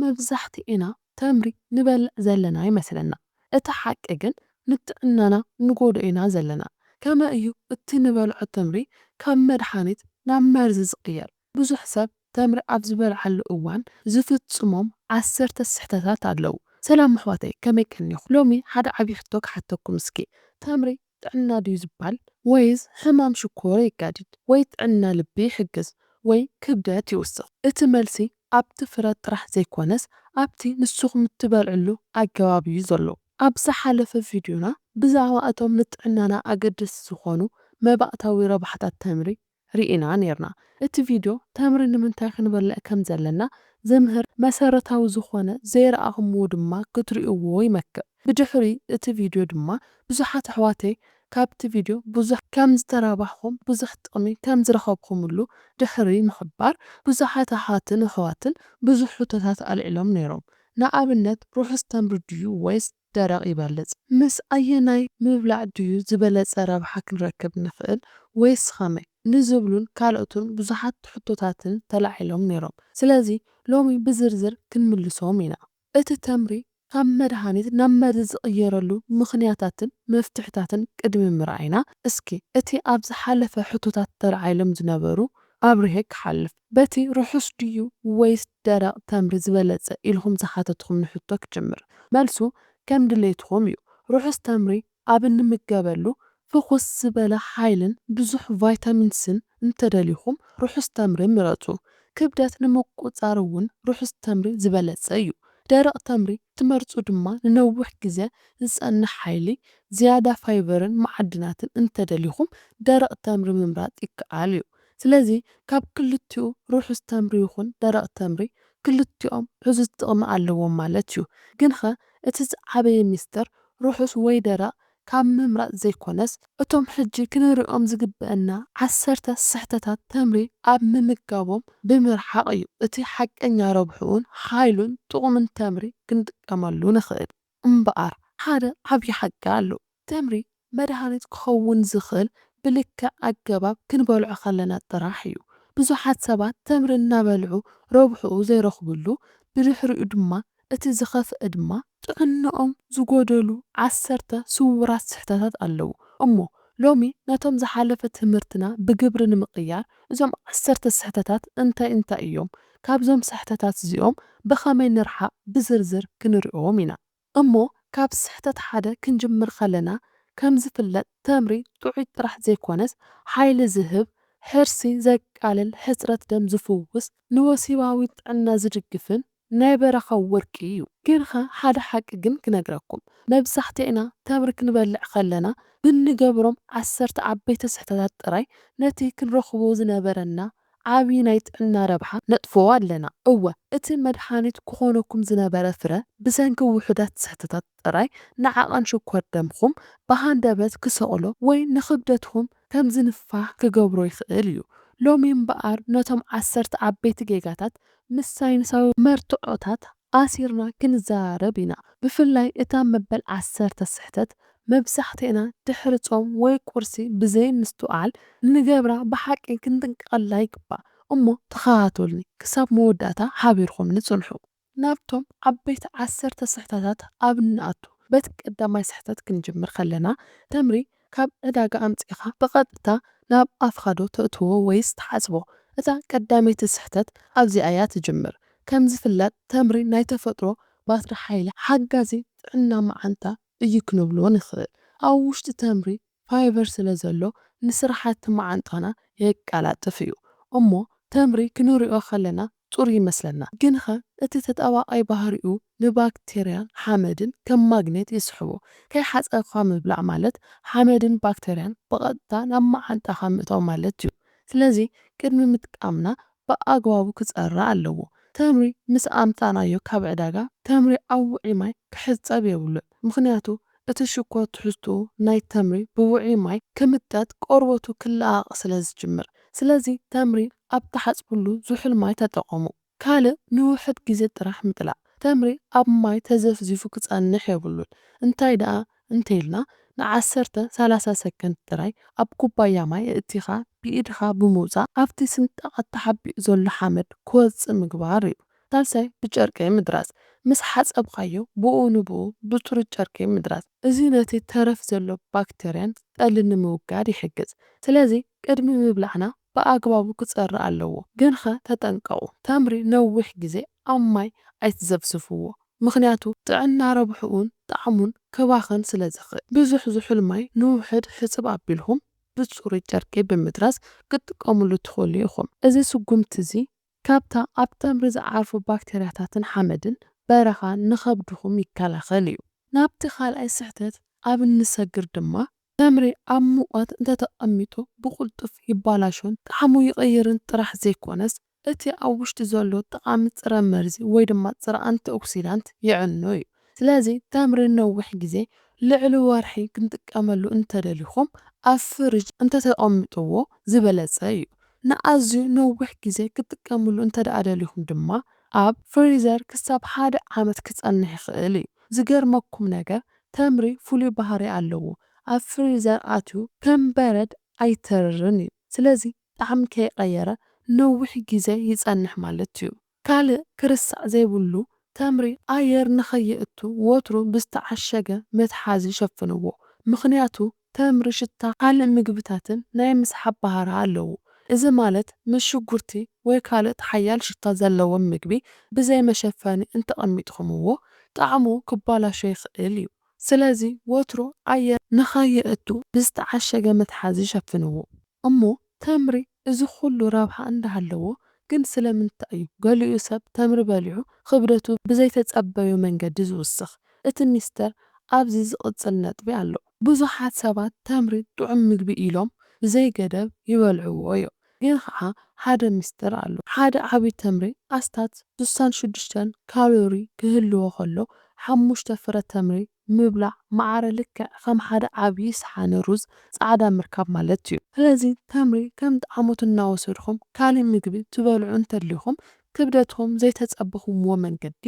መብዛሕትኤና ተምሪ ንበልዕ ዘለና ይመስለና። እቲ ሓቂ ግን ንጥዕናና ንጎድኦ ኢና ዘለና። ከመይ እዩ እቲ ንበልዖ ተምሪ ካብ መድሓኒት ናብ መርዚ ዝቕየር? ብዙሕ ሰብ ተምሪ ኣብ ዝበልዓሉ እዋን ዝፍጽሞም ዓሰርተ ስሕተታት ኣለዉ። ሰላም ኣሕዋተይ፣ ከመይ ቀኒኹም? ሎሚ ሓደ ዓብዪ ሕቶ ክሓተኩም እስኪ። ተምሪ ጥዕና ድዩ ዝባል? ወይስ ሕማም ሽኮር የጋድድ? ወይ ጥዕና ልቢ ይሕግዝ? ወይ ክብደት ይውስኽ? እቲ መልሲ ኣብቲ ፍረ ጥራሕ ዘይኮነስ ኣብቲ ንስኹም እትበልዕሉ ኣገባብ እዩ ዘሎ። ኣብ ዝሓለፈ ቪድዮና ብዛዕባ እቶም ንጥዕናና ኣገደስቲ ዝኾኑ መባእታዊ ረብሓታት ተምሪ ርኢና ኔርና። እቲ ቪድዮ ተምሪ ንምንታይ ክንበልዕ ከም ዘለና ዝምህር መሰረታዊ ዝኾነ ዘይረኣኹምዎ ድማ ክትርእይዎ ይመክር። ብድሕሪ እቲ ቪድዮ ድማ ብዙሓት ኣሕዋተይ ካብቲ ቪድዮ ብዙሕ ከም ዝተረባሕኹም ብዙሕ ጥቕሚ ከም ዝረኸብኩምሉ ድሕሪ ምሕባር ብዙሓት ኣሓትን ኣሕዋትን ብዙሕ ሕቶታት ኣልዒሎም ነይሮም። ንኣብነት ርሑስ ተምሪ ድዩ ወይስ ደረቕ ይበልጽ? ምስ ኣየናይ ምብላዕ ድዩ ዝበለጸ ረብሓ ክንረክብ ንኽእል ወይስ ኸመይ? ንዝብሉን ካልኦትን ብዙሓት ሕቶታትን ተላዒሎም ነይሮም። ስለዚ ሎሚ ብዝርዝር ክንምልሶም ኢና። እቲ ተምሪ ካብ መድሃኒት ናብ መርዚ ዝቕየረሉ ምኽንያታትን መፍትሕታትን ቅድሚ ምርኣይና፣ እስኪ እቲ ኣብ ዝሓለፈ ሕቶታት ተላዒሎም ዝነበሩ ኣብሪሀ ክሓልፍ። በቲ ርሑስ ድዩ ወይስ ደረቕ ተምሪ ዝበለጸ ኢልኩም ዝሓተትኩምኒ ሕቶ ክጅምር። መልሱ ከም ድሌትኩም እዩ። ርሑስ ተምሪ ኣብ እንምገበሉ ፍኹስ ዝበለ ሓይልን ብዙሕ ቫይታሚን ሲን እንተደሊኹም ርሑስ ተምሪ ምረጹ። ክብደት ንምቁጻር እውን ርሑስ ተምሪ ዝበለጸ እዩ። ደረቕ ተምሪ ትመርጹ ድማ ንነዊሕ ግዜ ዝጸንሕ ሓይሊ፣ ዝያዳ ፋይበርን መዓድናትን እንተደሊኹም ደረቕ ተምሪ ምምራጽ ይከኣል እዩ። ስለዚ ካብ ክልቲኡ ርሑስ ተምሪ ይኹን ደረቕ ተምሪ ክልቲኦም ዕዙዝ ጥቕሚ ኣለዎም ማለት እዩ። ግንኸ እቲ ዝዓበየ ሚስጥር ርሑስ ወይ ደረቕ ካብ ምምራጽ ዘይኮነስ እቶም ሕጂ ክንሪኦም ዝግበአና ዓሰርተ ስሕተታት ተምሪ ኣብ ምምጋቦም ብምርሓቕ እዩ። እቲ ሓቀኛ ረብሕኡን ሓይሉን ጥቕሙን ተምሪ ክንጥቀመሉ ንኽእል። እምበኣር ሓደ ዓብዪ ሓቂ ኣሎ። ተምሪ መድሃኒት ክኸውን ዝኽእል ብልክዕ ኣገባብ ክንበልዖ ከለና ጥራሕ እዩ። ብዙሓት ሰባት ተምሪ እናበልዑ ረብሕኡ ዘይረኽብሉ፣ ብድሕሪኡ ድማ እቲ ዝኸፍአ ድማ ጥዕንኦም ዝጎደሉ ዓሰርተ ስዉራት ስሕተታት ኣለዉ። እሞ ሎሚ ነቶም ዝሓለፈ ትምህርትና ብግብሪ ንምቕያር እዞም ዓሰርተ ስሕተታት እንታይ እንታይ እዮም? ካብዞም ስሕተታት እዚኦም ብኸመይ ንርሓቕ ብዝርዝር ክንርእዮም ኢና። እሞ ካብ ስሕተት ሓደ ክንጅምር ከለና ከም ዝፍለጥ ተምሪ ጥዑይ ጥራሕ ዘይኮነስ ሓይሊ ዝህብ፣ ሕርሲ ዘቃልል፣ ሕጽረት ደም ዝፍውስ፣ ንወሲባዊ ጥዕና ዝድግፍን ናይ በረኻ ወርቂ እዩ። ግንኸ ሓደ ሓቂ ግን ክነግረኩም። መብዛሕትኤና ተምሪ ክንበልዕ ከለና ብንገብሮም ዓሰርተ ዓበይቲ ስሕተታት ጥራይ ነቲ ክንረኽቦ ዝነበረና ዓቢ ናይ ጥዕና ረብሓ ነጥፍኦ ኣለና። እወ፣ እቲ መድሓኒት ክኾነኩም ዝነበረ ፍረ ብሰንኪ ውሑዳት ስሕተታት ጥራይ ንዓቐን ሽኮር ደምኹም ብሃንደበት ክሰቕሎ ወይ ንኽብደትኩም ከም ዝንፋሕ ክገብሮ ይኽእል እዩ። ሎሚ እምበኣር ነቶም ዓሰርተ ዓበይቲ ጌጋታት ምስ ሳይንሳዊ መርትዖታት ኣሲርና ክንዘራረብ ኢና። ብፍላይ እታ መበል ዓሰርተ ስሕተት መብዛሕትኤና ድሕሪ ጾም ወይ ቁርሲ ብዘይ ምስትውዓል ንገብራ ብሓቂ ክንጥንቀቐላ ይግባእ። እሞ ተኸታተሉኒ ክሳብ መወዳእታ ሓቢርኩምኒ ጽንሑ። ናብቶም ዓበይቲ ዓሰርተ ስሕተታት ኣብ እንኣቱ፣ በቲ ቀዳማይ ስሕተት ክንጅምር ከለና፣ ተምሪ ካብ ዕዳጋ ኣምጺእኻ ብቐጥታ ናብ ኣፍኻ ዶ ተእትዎ ወይስ ትሓጽቦ? እታ ቀዳመይቲ ስሕተት ኣብዚኣ እያ ትጅምር። ከም ዝፍለጥ ተምሪ ናይ ተፈጥሮ ባትሪ ሓይሊ፣ ሓጋዚ ጥዕና መዓንጣ እዩ ክንብሎ ንኽእል። ኣብ ውሽጢ ተምሪ ፋይበር ስለ ዘሎ ንስራሕቲ መዓንጣና የቀላጥፍ እዩ። እሞ ተምሪ ክንሪኦ ከለና ጽሩይ ይመስለና፣ ግንኸ እቲ ተጣባቓይ ባህሪኡ ንባክቴርያን ሓመድን ከም ማግኔት ይስሕቦ። ከይሓጸብካ ምብላዕ ማለት ሓመድን ባክቴርያን ብቐጥታ ናብ መዓንጣኻ ምእታው ማለት እዩ። ስለዚ ቅድሚ ምጥቃምና ብኣግባቡ ክጸሪ ኣለዎ። ተምሪ ምስ ኣምጻእናዮ ካብ ዕዳጋ፣ ተምሪ ኣብ ውዑይ ማይ ክሕጸብ የብሉን። ምኽንያቱ እቲ ሽኮር ትሕዝትኡ ናይ ተምሪ ብውዑይ ማይ ክምጠጥ ቆርበቱ ክለኣቕ ስለ ዝጅምር። ስለዚ ተምሪ ኣብ ትሓጽብሉ ዝሑል ማይ ተጠቐሙ። ካልእ ንውሑድ ግዜ ጥራሕ ምጥላቕ። ተምሪ ኣብ ማይ ተዘፍዚፉ ክጸንሕ የብሉን። እንታይ ደኣ እንተኢልና ንዓሰርተ ሰላሳ ሰከንድ ጥራይ ኣብ ኩባያ ማይ ኣእቲኻ ብኢድኻ ብምውጻእ ኣብቲ ስንጣቐ ተሓቢኡ ዘሎ ሓመድ ክወጽእ ምግባር እዩ። ሳልሳይ ብጨርቂ ምድራስ። ምስ ሓጸብካዮ ብኡ ንብኡ ብጽሩይ ጨርቂ ምድራስ። እዚ ነቲ ተረፍ ዘሎ ባክተርያን ጠልን ንምውጋድ ይሕግዝ። ስለዚ ቅድሚ ምብላዕና ብኣግባቡ ክጸሪ ኣለዎ። ግንኸ ተጠንቀቑ፣ ተምሪ ነዊሕ ግዜ ኣብ ማይ ኣይትዘፍዝፍዎ። ምኽንያቱ ጥዕና ረብሕኡን ጣዕሙን ክባኽን ስለ ዝኽእል። ብዙሕ ዝሑል ማይ ንውሕድ ሕጽብ ኣቢልኩም ብጽሩይ ጨርቂ ብምድራስ ክትጥቀምሉ ትኽእሉ ኢኹም። እዚ ስጉምቲ እዚ ካብታ ኣብ ተምሪ ዝዓርፉ ባክተርያታትን ሓመድን በረኻ ንኸብድኹም ይከላኸል እዩ። ናብቲ ካልኣይ ስሕተት ኣብ እንሰግር ድማ፣ ተምሪ ኣብ ሙቐት እንተተቐሚጡ ብቕልጡፍ ይባላሾን ጣዕሙ ይቕይርን ጥራሕ ዘይኮነስ፣ እቲ ኣብ ውሽጢ ዘሎ ጠቓሚ ጽረ መርዚ ወይ ድማ ጽረ ኣንቲኦክሲዳንት ይዕኖ እዩ። ስለዚ ተምሪ ነዊሕ ግዜ፣ ልዕሊ ወርሒ፣ ክንጥቀመሉ እንተደሊኹም ኣብ ፍሪጅ እንተተቐምጥዎ ዝበለጸ እዩ። ንኣዝዩ ነዊሕ ግዜ ክትጥቀምሉ እንተ ደኣ ደሊኹም ድማ ኣብ ፍሪዘር ክሳብ ሓደ ዓመት ክጸንሕ ይኽእል እዩ። ዝገርመኩም ነገር፣ ተምሪ ፍሉይ ባህሪ ኣለዎ። ኣብ ፍሪዘር ኣትዩ ከም በረድ ኣይተርርን እዩ። ስለዚ ጣዕሚ ከይቐየረ ነዊሕ ግዜ ይጸንሕ ማለት እዩ። ካልእ ክርሳዕ ዘይብሉ፣ ተምሪ ኣየር ንኸየእቱ ወትሩ ብዝተዓሸገ መትሓዚ ሸፍንዎ። ምኽንያቱ ተምሪ ሽታ ካልእ ምግብታትን ናይ ምስሓብ ባህሪ ኣለዎ። እዚ ማለት ምስ ሽጉርቲ ወይ ካልእ ሓያል ሽታ ዘለዎም ምግቢ ብዘይ መሸፈኒ እንተቐሚጥኹምዎ ጣዕሙ ክባላሾ ይኽእል እዩ። ስለዚ ወትሩ ኣየር ንኸየእቱ ብዝተዓሸገ መትሓዚ ሸፍንዎ። እሞ ተምሪ እዚ ኩሉ ረብሓ እንዳሃለዎ ግን ስለምንታይ እዩ ገሊኡ ሰብ ተምሪ በሊዑ ክብደቱ ብዘይተጸበዮ መንገዲ ዝውስኽ? እቲ ሚስጥር ኣብዚ ዝቕጽል ነጥቢ ኣሎ። ብዙሓት ሰባት ተምሪ ጥዑም ምግቢ ኢሎም ብዘይ ገደብ ይበልዕዎ እዮም። ግን ኸዓ ሓደ ሚስጥር ኣሎ። ሓደ ዓቢ ተምሪ ኣስታት ስሳን ሽዱሽተን ካሎሪ ክህልዎ ከሎ፣ ሓሙሽተ ፍረ ተምሪ ምብላዕ ማዕረ ልክዕ ከም ሓደ ዓቢ ሰሓነ ሩዝ ጻዕዳ ምርካብ ማለት እዩ። ስለዚ ተምሪ ከም ጠዓሞት እናወሰድኩም ካልእ ምግቢ ትበልዑ እንተሊኹም ክብደትኩም ዘይተጸበኹምዎ መንገዲ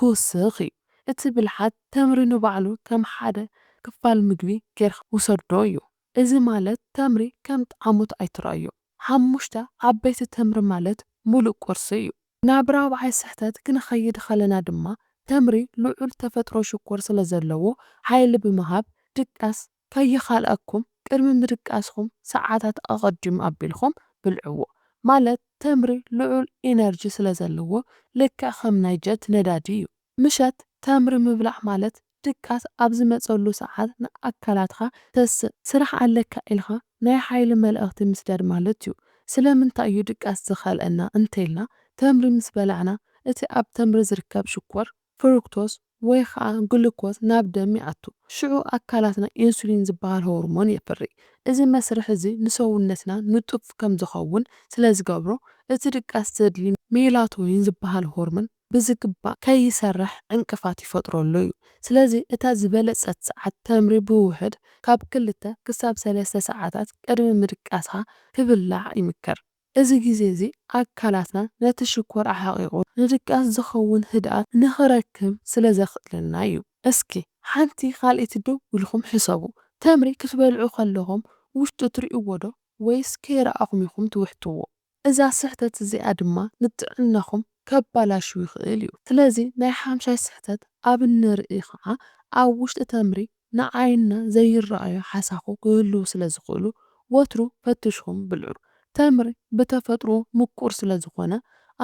ክውስኽ እዩ። እቲ ብልሓት ተምሪ ንባዕሉ ከም ሓደ ክፋል ምግቢ ጌርካ ውሰዶ እዩ። እዚ ማለት ተምሪ ከም ጠዓሞት ኣይትረኣዮ። ሓሙሽተ ዓበይቲ ተምሪ ማለት ሙሉእ ቁርሲ እዩ። ናብ ራብዓይ ስሕተት ክንኸይድ ኸለና ድማ ተምሪ ልዑል ተፈጥሮ ሽኮር ስለ ዘለዎ ሓይሊ ብምሃብ ድቃስ ከይኻልኣኩም ቅድሚ ምድቃስኩም ሰዓታት ኣቐዲሙ ኣቢልኩም ብልዕዎ። ማለት ተምሪ ልዑል ኢነርጂ ስለ ዘለዎ ልክዕ ከም ናይ ጀት ነዳዲ እዩ። ምሸት ተምሪ ምብላዕ ማለት ድቃስ ኣብ ዝመጸሉ ሰዓት ንኣካላትካ ተስእ ስራሕ ኣለካ ኢልካ ናይ ሓይሊ መልእኽቲ ምስዳድ ማለት እዩ። ስለምንታይ እዩ ድቃስ ዝኸልኣና እንተኢልና፣ ተምሪ ምስ በላዕና እቲ ኣብ ተምሪ ዝርከብ ሽኮር ፍሩክቶስ ወይ ኸኣ ግሉኮስ ናብ ደም ይኣቱ። ሽዑ ኣካላትና ኢንሱሊን ዝበሃል ሆርሞን የፍሪ። እዚ መስርሕ እዚ ንሰውነትና ንጡፍ ከም ዝኸውን ስለ ዝገብሮ፣ እቲ ድቃስ ዘድሊ ሜላቶኒን ዝበሃል ሆርሞን ብዝግባእ ከይሰርሕ ዕንቅፋት ይፈጥረሉ እዩ። ስለዚ እታ ዝበለጸት ሰዓት ተምሪ ብውሕድ ካብ ክልተ ክሳብ ሰለስተ ሰዓታት ቅድሚ ምድቃስካ ክብላዕ ይምከር። እዚ ግዜ እዚ ኣካላትና ነቲ ሽኮር ኣሕቒቑ ንድቃስ ዝኸውን ህድኣት ንኽረክብ ስለ ዘኽእለና እዩ። እስኪ ሓንቲ ካልኣይቲ ደው ኢልኩም ሕሰቡ። ተምሪ ክትበልዑ ከለኹም ውሽጡ ትርእይዎ ዶ ወይስ ከይረኣኹም ኢኹም ትውሕጥዎ? እዛ ስሕተት እዚኣ ድማ ንጥዕናኹም ከባላሹ ይኽእል እዩ። ስለዚ ናይ ሓምሻይ ስሕተት ኣብ እንርኢ ኸዓ ኣብ ውሽጢ ተምሪ ንዓይንና ዘይረኣዩ ሓሳኹ ክህልዉ ስለ ዝኽእሉ ወትሩ ፈቲሽኩም ብልዑ። ተምሪ ብተፈጥሮ ምቁር ስለ ዝኾነ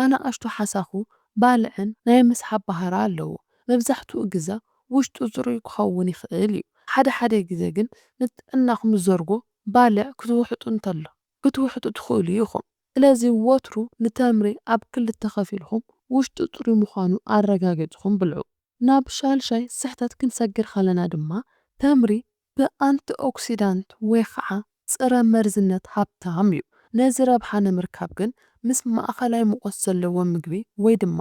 ኣናእሽቱ ሓሳኹ ባልዕን ናይ ምስሓብ ባህሪ ኣለዎ። መብዛሕትኡ ግዘ ውሽጡ ጽሩይ ክኸውን ይኽእል እዩ። ሓደ ሓደ ግዘ ግን ንጥዕናኹም ዝዘርጎ ባልዕ ክትውሕጡ እንተሎ ክትውሕጡ ትኽእሉ ኢኹም። ስለዚ ወትሩ ንተምሪ ኣብ ክልተ ከፊልኩም ውሽጡ ጽሩይ ምዃኑ ኣረጋጊጽኩም ብልዑ። ናብ ሻልሻይ ስሕተት ክንሰግር ከለና ድማ ተምሪ ብኣንቲኦክሲዳንት ወይ ኸዓ ጽረ መርዝነት ሃብታም እዩ። ነዚ ረብሓ ንምርካብ ግን ምስ ማእኸላይ ሙቐት ዘለዎ ምግቢ ወይ ድማ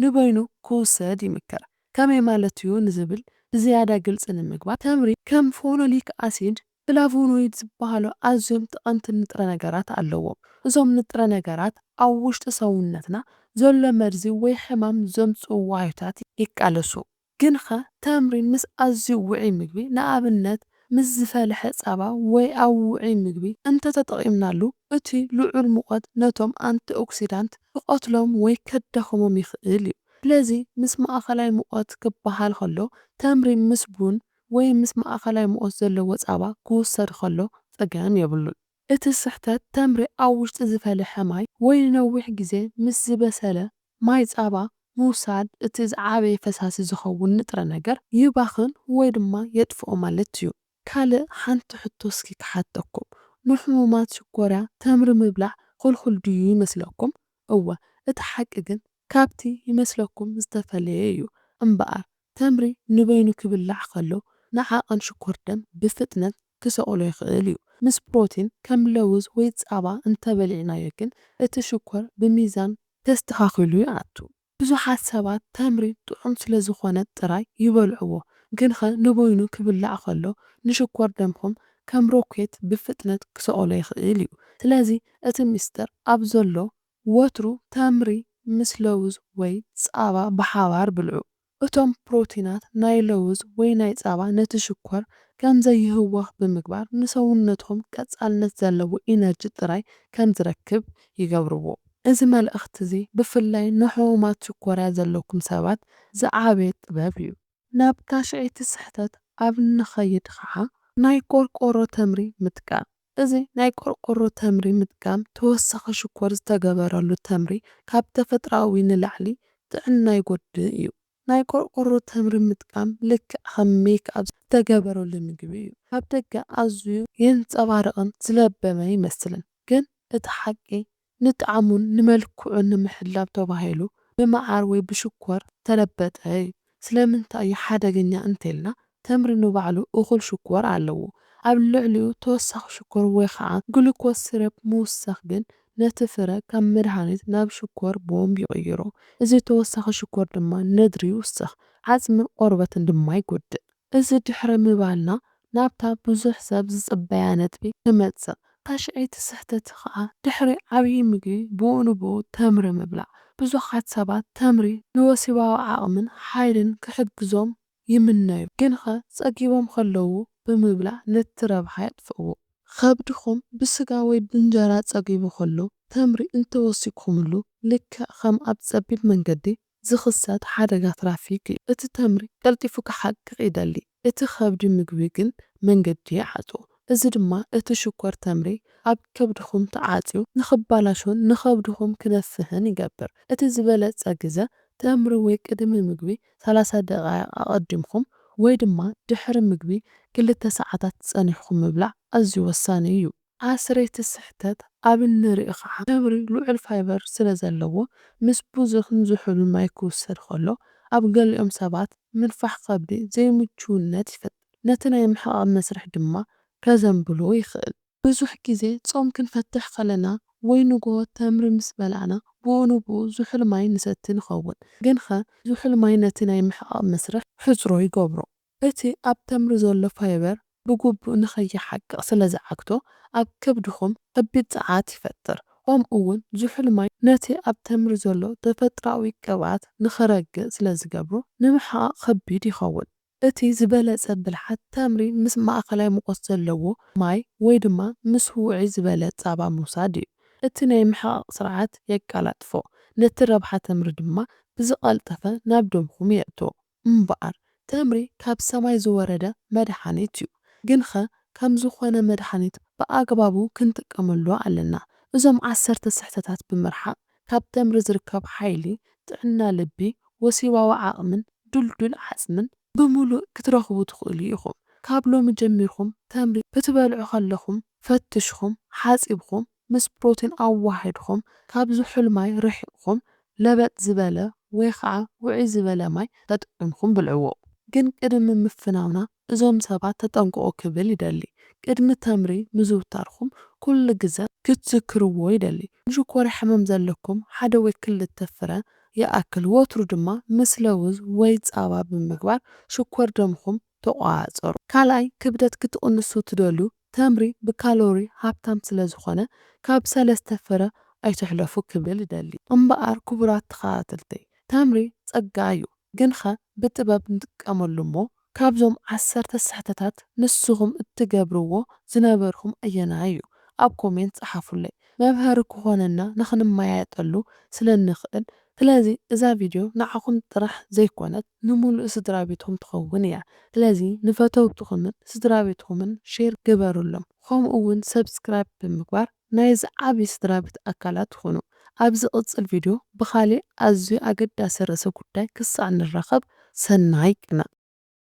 ንበይኑ ክውሰድ ይምከር። ከመይ ማለት እዩ ንዝብል ብዝያዳ ግልጺ ንምግባር፣ ተምሪ ከም ፎኖሊክ ኣሲድ፣ ፍላቮኖይድ ዝበሃሉ ኣዝዮም ጠቐምቲ ንጥረ ነገራት ኣለዎም። እዞም ንጥረ ነገራት ኣብ ውሽጢ ሰውነትና ዘሎ መርዚ ወይ ሕማም ዘምጽኡ ዋህዮታት ይቃለሱ። ግንኸ ተምሪ ምስ ኣዝዩ ውዑይ ምግቢ፣ ንኣብነት ምስ ዝፈልሐ ጸባ ወይ ኣብ ውዑይ ምግቢ እንተተጠቒምናሉ፣ እቲ ልዑል ሙቐት ነቶም ኣንቲኦክሲዳንት ክቐትሎም ወይ ከዳኽሞም ይኽእል እዩ። ስለዚ ምስ ማእኸላይ ሙቐት ክበሃል ከሎ፣ ተምሪ ምስ ቡን ወይ ምስ ማእኸላይ ሙቐት ዘለዎ ጻባ ክውሰድ ከሎ ጸገም የብሉን። እቲ ስሕተት ተምሪ ኣብ ውሽጢ ዝፈለሐ ማይ ወይ ንነዊሕ ግዜ ምስ ዝበሰለ ማይ ጻባ ምውሳድ፣ እቲ ዝዓበየ ፈሳሲ ዝኸውን ንጥረ ነገር ይባኽን ወይ ድማ የጥፍኦ ማለት እዩ። ካልእ ሓንቲ ሕቶ እስኪ ክሓተኩም፣ ንሕሙማት ሽኮርያ ተምሪ ምብላዕ ክልኩል ድዩ ይመስለኩም? እወ፣ እቲ ሓቂ ግን ካብቲ ይመስለኩም ዝተፈለየ እዩ። እምበኣር፣ ተምሪ ንበይኑ ክብላዕ ከሎ ንዓቐን ሽኮር ደም ብፍጥነት ክሰቕሎ ይኽእል እዩ። ምስ ፕሮቲን ከም ለውዝ ወይ ጻባ እንተበሊዕናዮ ግን፣ እቲ ሽኮር ብሚዛን ተስተኻኺሉ ይኣቱ። ብዙሓት ሰባት ተምሪ ጥዑም ስለ ዝኾነ ጥራይ ይበልዕዎ፣ ግንኸ ንበይኑ ክብላዕ ከሎ ንሽኮር ደምኹም ከም ሮኬት ብፍጥነት ክሰቕሎ ይኽእል እዩ። ስለዚ እቲ ሚስጥር ኣብ ዘሎ፣ ወትሩ ተምሪ ምስ ለውዝ ወይ ጻባ ብሓባር ብልዑ። እቶም ፕሮቲናት ናይ ለውዝ ወይ ናይ ጻባ ነቲ ሽኮር ከም ዘይህወኽ ብምግባር ንሰውነትኩም ቀጻልነት ዘለዎ ኢነርጂ ጥራይ ከም ዝረክብ ይገብርዎ። እዚ መልእኽቲ እዚ ብፍላይ ንሕሙማት ሽኮርያ ዘለኩም ሰባት ዝዓበየ ጥበብ እዩ። ናብ ታሽዐይቲ ስሕተት ኣብ እንኸይድ ኸዓ ናይ ቆርቆሮ ተምሪ ምጥቃም። እዚ ናይ ቆርቆሮ ተምሪ ምጥቃም ተወሳኺ ሽኮር ዝተገበረሉ ተምሪ ካብ ተፈጥሮኣዊ ንላዕሊ ጥዕና ይጎድእ እዩ። ናይ ቆርቆሮ ተምሪ ምጥቃም ልክዕ ከም ሜክኣፕ ዝተገበረሉ ምግቢ እዩ። ካብ ደገ ኣዝዩ የንጸባርቕን ዝለበመ ይመስልን፣ ግን እቲ ሓቂ ንጣዕሙን ንመልክዑን ንምሕላው ተባሂሉ ብመዓር ወይ ብሽኮር ተለበጠ እዩ። ስለምንታይ እዩ ሓደገኛ እንተልና፣ ተምሪ ንባዕሉ እኹል ሽኮር ኣለዎ። ኣብ ልዕሊኡ ተወሳኺ ሽኮር ወይ ኸዓ ግሉኮስ ሲረፕ ምውሳኽ ግን ነቲ ፍረ ካብ መድሃኒት ናብ ሽኮር ቦምብ ይቕይሮ። እዚ ተወሳኺ ሽኮር ድማ ነድሪ ይውስኽ፣ ዓጽምን ቆርበትን ድማ ይጎድእ። እዚ ድሕሪ ምባልና ናብታ ብዙሕ ሰብ ዝጽበያ ነጥቢ ክመጽእ። ታሽዐይቲ ስሕተት ኸኣ ድሕሪ ዓብዪ ምግቢ ብኡ ንብኡ ተምሪ ምብላዕ። ብዙሓት ሰባት ተምሪ ንወሲባዊ ዓቕምን ሓይልን ክሕግዞም ይምነዩ፣ ግንኸ ጸጊቦም ከለዉ ብምብላዕ ነቲ ረብሓ የጥፍእዎ። ኸብድኹም ብስጋ ወይ ብእንጀራ ጸጊቡ ኸሎ ተምሪ እንተወሲኽኩምሉ፣ ልክዕ ኸም ኣብ ጸቢብ መንገዲ ዝኽሰት ሓደጋ ትራፊክ እዩ። እቲ ተምሪ ቀልጢፉ ክሓቅቕ ይደሊ፣ እቲ ኸብዲ ምግቢ ግን መንገዲ ይዓጽዎ። እዚ ድማ እቲ ሽኮር ተምሪ ኣብ ከብድኹም ተዓጽዩ ንኽበላሾን ንኸብድኹም ክነፍሕን ይገብር። እቲ ዝበለጸ ግዘ ተምሪ ወይ ቅድሚ ምግቢ ሰላሳ ደቓይቕ ኣቐዲምኩም ወይ ድማ ድሕሪ ምግቢ ክልተ ሰዓታት ጸኒሕኩም ምብላዕ ኣዝዩ ወሳኒ እዩ። ዓሰርይቲ ስሕተት ኣብ እንርኢ ኸዓ፣ ተምሪ ልዑል ፋይበር ስለ ዘለዎ፣ ምስ ብዙሕን ዝሑልን ማይ ክውሰድ ከሎ፣ ኣብ ገሊኦም ሰባት ምንፋሕ ከብዲ ዘይምችውነት ይፈጥር፣ ነቲ ናይ ምሕቓቕ መስርሕ ድማ ከዘንብሎ ይኽእል። ብዙሕ ግዜ ጾም ክንፈትሕ ከለና ወይ ንግሆ ተምሪ ምስ በላዕና፣ ብኡ ንብኡ ዝሑል ማይ ንሰቲ ንኸውን። ግንኸ ዝሑል ማይ ነቲ ናይ ምሕቓቕ መስርሕ ሕጽሮ ይገብሮ። እቲ ኣብ ተምሪ ዘሎ ፋይበር ብግቡእ ንኸይሓቅቕ ስለ ዝዓግቶ፣ ኣብ ከብድኹም ከቢድ ጸዓት ይፈጥር። ከምኡ እውን ዝሑል ማይ ነቲ ኣብ ተምሪ ዘሎ ተፈጥሮኣዊ ቅብኣት ንኸረግእ ስለ ዝገብሮ፣ ንምሕቓቕ ከቢድ ይኸውን። እቲ ዝበለጸ ብልሓት ተምሪ ምስ ማእከላይ ሙቐት ዘለዎ ማይ ወይ ድማ ምስ ውዑይ ዝበለ ጻባ ምውሳድ እዩ። እቲ ናይ ምሕቓቕ ስርዓት የቀላጥፎ፣ ነቲ ረብሓ ተምሪ ድማ ብዝቐልጠፈ ናብ ደምኹም የእትዎ። እምበኣር፣ ተምሪ ካብ ሰማይ ዝወረደ መድሓኒት እዩ። ግንኸ ከም ዝኾነ መድሓኒት ብኣግባቡ ክንጥቀመሉ ኣለና። እዞም ዓሰርተ ስሕተታት ብምርሓቕ፣ ካብ ተምሪ ዝርከብ ሓይሊ፣ ጥዕና ልቢ፣ ወሲባዊ ዓቕምን ድልዱል ዓጽምን ብምሉእ ክትረኽቡ ትኽእሉ ኢኹም። ካብ ሎሚ ጀሚርኩም ተምሪ ክትበልዑ ከለኹም ፈትሽኩም፣ ሓጺብኩም፣ ምስ ፕሮቲን ኣዋሂድኩም፣ ካብ ዝሑል ማይ ርሒቕኩም፣ ለበጥ ዝበለ ወይ ኸዓ ውዑይ ዝበለ ማይ ተጠቒምኩም ብልዕዎ። ግን ቅድሚ ምፍናውና እዞም ሰባት ተጠንቀቑ ክብል ይደሊ። ቅድሚ ተምሪ ምዝውታርኩም ኩሉ ግዘ ክትዝክርዎ ይደሊ። ንሽኮርያ ሕማም ዘለኩም ሓደ ወይ ክልተ ፍረ ይኣክል፣ ወትሩ ድማ ምስ ለውዝ ወይ ጻባ ብምግባር ሽኮር ደምኹም ተቆጻጸሩ። ካልኣይ፣ ክብደት ክትቕንሱ ትደልዩ፣ ተምሪ ብካሎሪ ሃብታም ስለ ዝኾነ ካብ ሰለስተ ፍረ ኣይትሕለፉ ክብል እደሊ። እምበኣር ክቡራት ተኸታተልተይ፣ ተምሪ ጸጋ እዩ፣ ግንኸ ብጥበብ ንጥቀመሉ እሞ ካብዞም ዓሰርተ ስሕተታት ንስኹም እትገብርዎ ዝነበርኩም ኣየናይ እዩ? ኣብ ኮሜንት ጸሓፉለይ። መምሃሪ ክኾነና ንኽንመያየጠሉ ስለ እንኽእል ስለዚ እዛ ቪድዮ ንዓኹም ጥራሕ ዘይኮነት፣ ንምሉእ ስድራ ቤትኩም ትኸውን እያ። ስለዚ ንፈተውትኹምን ስድራ ቤትኩምን ሼር ግበሩሎም፣ ከምኡ እውን ሰብስክራይብ ብምግባር ናይዚ ዓቢ ስድራ ቤት ኣካላት ትኹኑ። ኣብ ዝቕጽል ቪድዮ ብኻልእ ኣዝዩ ኣገዳሲ ርእሰ ጉዳይ ክሳዕ ንራኸብ፣ ሰናይ ቅነ።